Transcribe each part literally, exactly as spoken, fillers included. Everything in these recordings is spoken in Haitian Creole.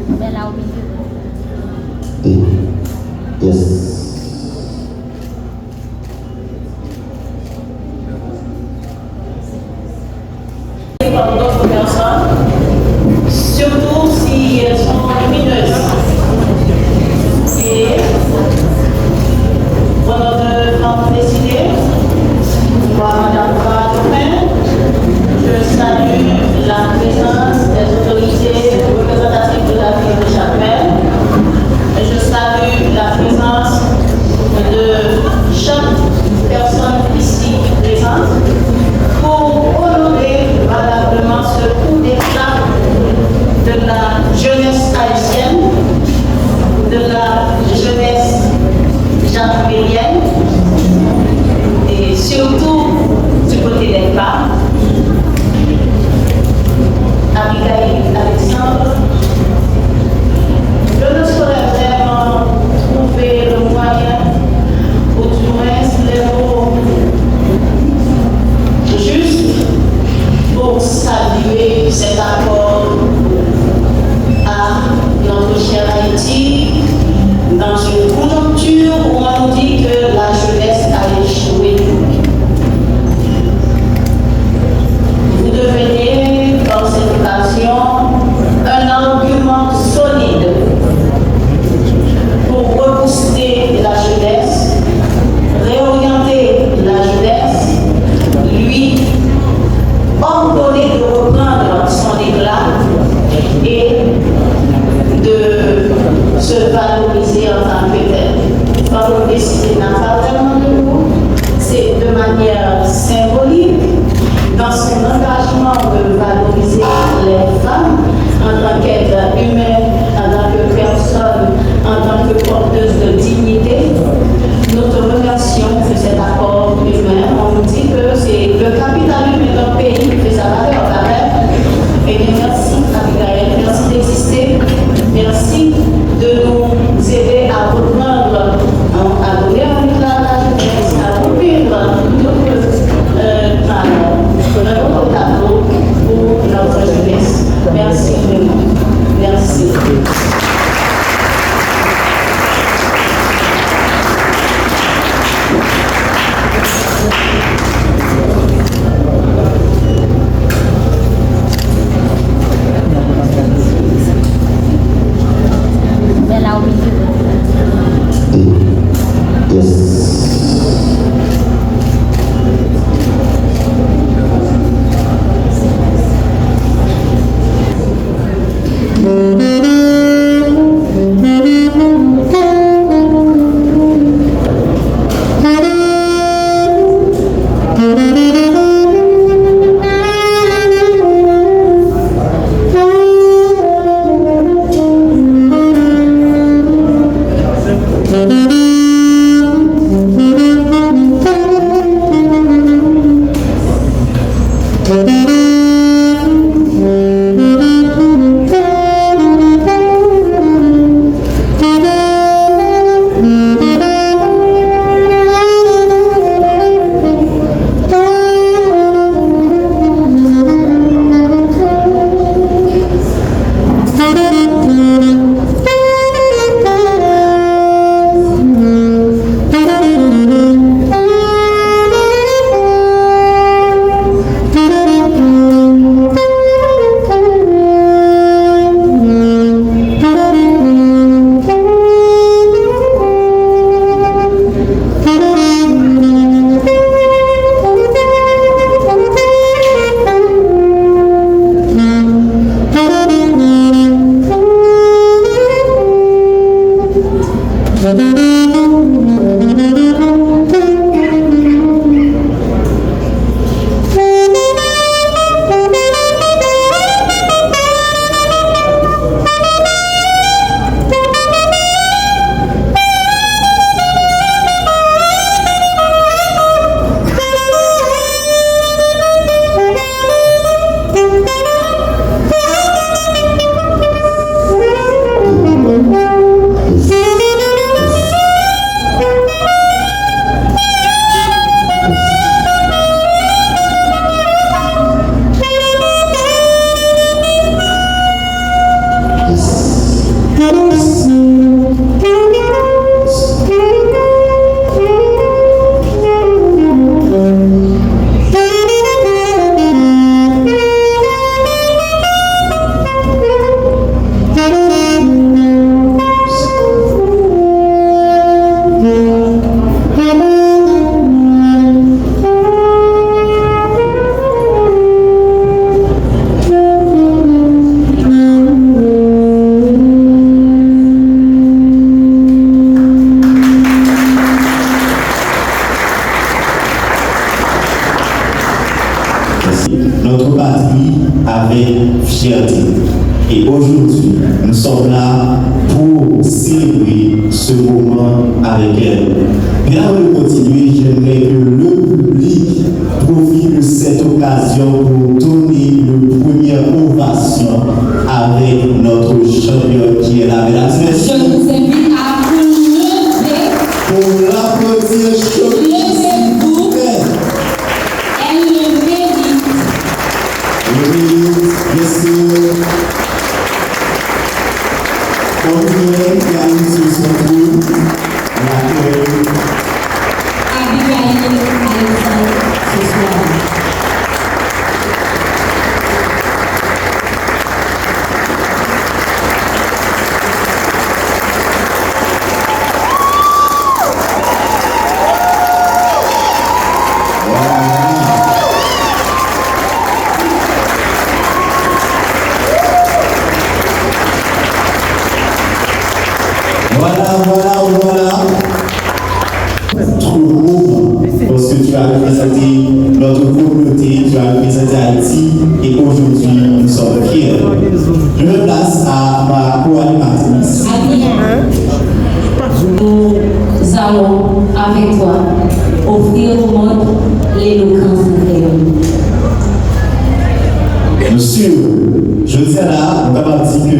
Bella au milieu. Et, yes. Comme d'autres personnes, surtout si elles sont lumineuses. Et au nom de Femmes Décidées, par Madame Farah Dauphin, je salue la présence des autorités représentatives de la ville de Jakmèl. Et je salue la présence de chaque personne ici présente pour honorer valablement ce coup d'éclat de la jeunesse haïtienne, de la jeunesse jacmelienne, et surtout du côté des femmes. Abigail Alexandre, je ne saurais vraiment trouver le moyen, ou du moins les mots justes, pour saluer cet accord à notre chère Haïti, dans une conjoncture où on nous dit que la jeunesse a échoué. Vous devenez, par cette occasion, un argument solide pour rebooster la jeunesse, réorienter la jeunesse, lui ordonner de reprendre son éclat et de se valoriser en tant que tel. Fò nou deside n ap pa vrèman de nou, c'est de manière symbolique dans son engagement de valoriser les femmes en tant qu'êtres humains, en tant que personnes, en tant que porteuses de dignité. Nous te remercions de cet accord humain. On nous dit que c'est le capital humain d'un pays qui fait sa valeur, pas vrai? Eh bien, merci, Abigail. Merci d'exister. Merci de nous aider à reprendre, à, à donner un éclat Là pour célébrer ce moment avec elle. Bien avant de continuer, j'aimerais que le public profite de cette occasion pour donner une première ovation avec notre championne qui est là, mesdames et messieurs. Je vous invite à vous lever pour l'applaudir chaudement, s'il vous plaît. Elle le mérite. Le mérite, bien sûr. Bonne nouvelle qui arrive sur son trône. On accueille Abigail Alexandre ce soir. Voilà, voilà, voilà. Trop de moments, parce que tu as représenté notre communauté, tu as représenté Haïti, et aujourd'hui, nous sommes fiers. Je donne place à ma co-animatrice. Nous allons, avec toi, offrir au monde l'éloquence de Créole. Mesye, jodi a la, nou kapab di ke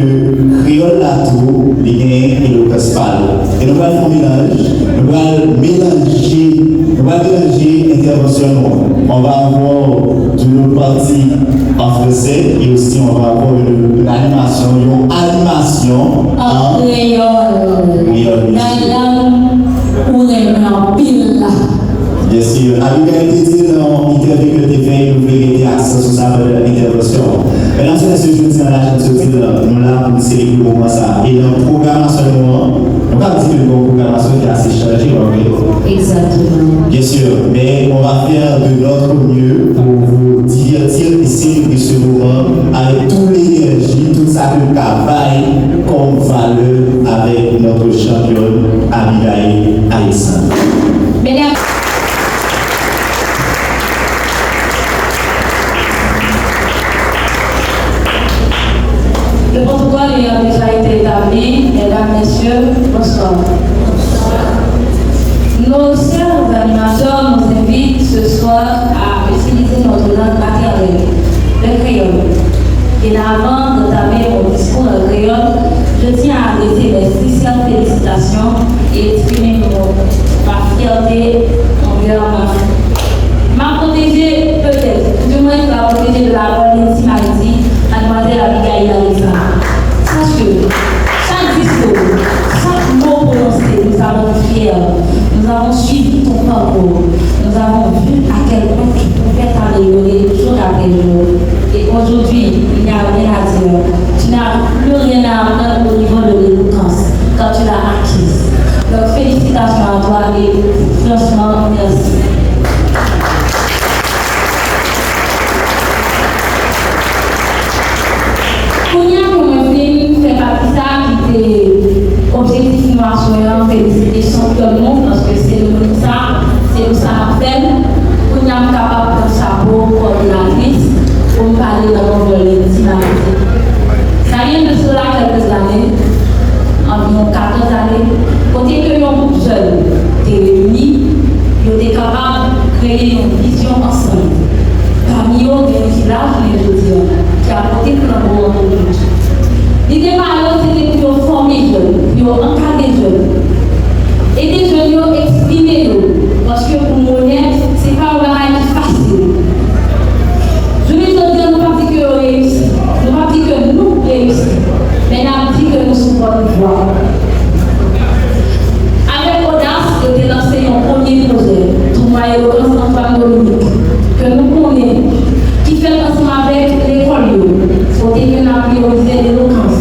kreyòl la tou, li gen elokans pa l. E nou pral fè yon melanj, nou pral melanje, nou pral melanje entèvansyon nou an. On va avoir de l'autre partie en français et aussi on va avoir une, une animation, yon animasyon an kreyòl. Nan lang ou renmen anpil la. Byen si. Abigail te di nan yon entèvyou ke l te fè, nou vle mete aksan sou sa pandan entèvansyon an. Medam e mesye, jodi a la, jan m sot di l, nou la pou n selebre moman sa a. E nan pwogramasyon nou an, nou ka di ke nou gen yon pwogramasyon ki ase chaje, pa vre? Exactement. Bien sûr, mais on va faire de notre mieux pour vous divertir et célébrer ce moment avec toute l'énergie, tout sa ke nou ka bay comme valeur avec notre championne Abigail Alexandre. Mesdames, le protocole ayant déjà été établi, mesdames, messieurs, bonsoir. Nos chers animateurs nous invitent ce soir à utiliser notre langue maternelle, le créole. Bien avant d'entamer mon discours en créole, je tiens à adresser mes sincères félicitations et exprimer mon, ma fierté envers ma, ma protégée, peut-être, du moins la protégée de la World Team Haïti, mademoiselle Abigail Alexandre. Sache que chaque discours, chaque mot prononcé, nous avons été fiers. Nous avons suivi ton parcours. Nous avons vu à quel point tu pouvais t'améliorer jour après jour. Et aujourd'hui, il n'y a rien à dire. Tu n'as plus rien à apprendre au niveau de l'éloquence quand tu l'as acquise. Donc félicitations à toi et franchement, merci. Kounye a pou mwen fin fè pati sa ki te objektif nou aswè an, felisite chanpyòn nou, paske seremoni sa, se pou sa n ap fè l. Kounye a m kapab pran chapo kòdonatris pou m pale nan non Vòlè Ti Maladi. Sa gen de sela kèlke zane, anviwon katòz ane, kote ke yon gwoup jèn te reyini, yo te kapab kreye yon vizyon ansanm. Pami yo, gen yon ki la jounen jodi a, ki ap pote flanbo an pou nou. Lide pa yo, se te pou yo fòme jèn, pou yo ankadre jèn. Ede jèn yo eksprime yo, paske pou m onèt, se pa yon bagay ki fasil. Jounen jodi a, nou p ap di ke yo reyisi, nou p ap di ke nou reyisi, men n ap di ke nou sou bòn vwa. Avèk odas, yo te lanse yon premye pwojè, Tounwa Elokans Antoine Dominique, ke nou konnen, ki fèt ansanm avèk lekòl yo, kote ke n ap priyorize elokans.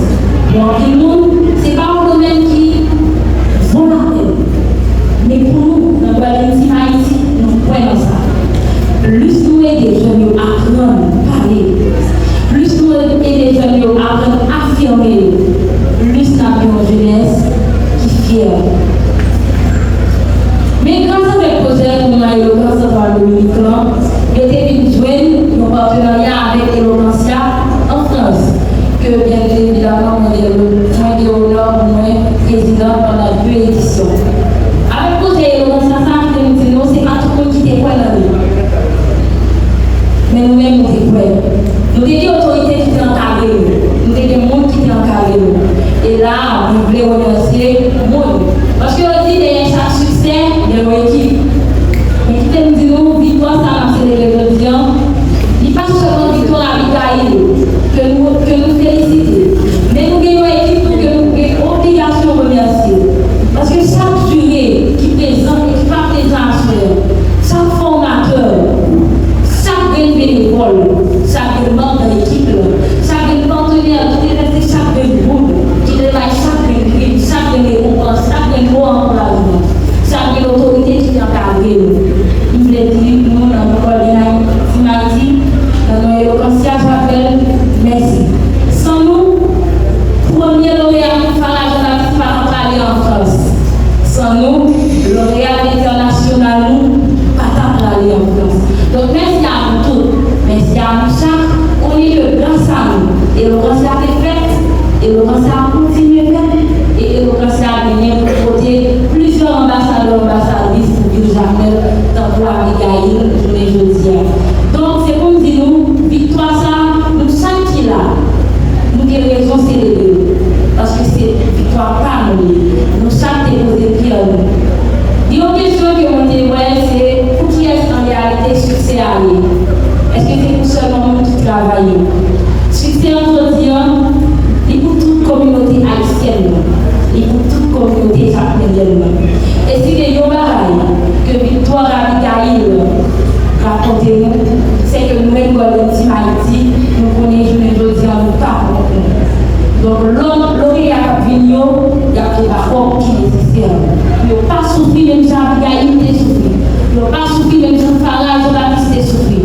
Pou anpil moun, se pa yon domèn ki volatèl. Men pou nou, nan Vòlè Ti Maladi, nou kwè nan sa. Plis nou ede jèn yo aprann pale, plis nou ede jèn yo aprann afime yo, plis n ap gen yon jenès ki fyè. Men gras avèk pwojè Tounwa Elokans Antoine Dominique lan, yo te vin jwenn yon patenarya avèk Elokansya an Frans, ke byen evidaman mwen gen le La, mwen vle remèsye moun. Paske yo di dèyè chak siksè, gen yon ekip. Men kite m di nou, viktwa sa n ap selebre jodi a, li pa sèlman viktwa Abigail ke nou, ke nou felisite. Men nou gen yon ekip tou ke nou gen obligasyon remèsye. Paske chak jiri ki prezan e ki pa prezan aswè, chak fòmatè, chak grenn benevòl, chak grenn manm nan ekip la, chak grenn patenè ki te vèse chak grenn goud, ki te bay chak grenn prim, chak grenn rekonpans, chak grenn mo ankourajman, chak grenn otorite ki te ankadre nou. M vle di nou nan non Golden Team Haiti, nan non Elokansya Javel, mèsi. San nou, premye loreya nou, Farah Jean-Baptiste, pa t ap prale an Frans. San nou, loreya entènasyonal nou pa t ap prale an Frans. Donk, mèsi a nou tout. Mèsi a nou chak. Konnen ke gras a nou, Elokansya te fèt, Elokansya ap kontinye fèt, e Elokansya genyen pou pote plizyè anbasadè, anbasadris pou vil Jakmèl, tankou Abigail, jounen jodi a. Donk, se pou m di nou, viktwa sa, nou chak ki la, nou gen rezon selebre l, paske se viktwa pa nou li. Nou chak te poze pyè nou. Gen yon kesyon ke mwen te wè, se pou kiyès an reyalite siksè a ye? Èske se pou sèlman moun ki travay yo? Siksè an jodi an, li pou tout kominote ayisyèn nan, li pou tout kominote jakmelyèn nan. E si gen yon bagay ke viktwa Abigail rakonte nou, se ke nou menm Golden Team Haiti, nou konnen jounen jodi an nou pa kont nou. Donk, lòt loreya k ap vini yo, y ap gen bakòp ki nesesè. Pou yo pa soufri menm jan Abigail te soufri. Pou yo pa soufri menm jan Farah Jean-Baptiste te soufri.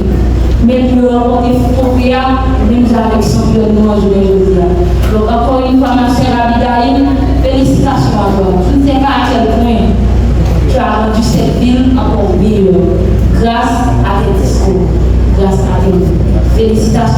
Men pou yo ranpòte twofe a, menm jan avèk chanpyòn nou an jounen jodi a. Donk, encore une fois, ma chère Abigail, félicitations à toi. Je ne sais pas à quel point tu as rendu cette ville encore meilleure grâce à tes discours, grâce à tes mots. Félicitations.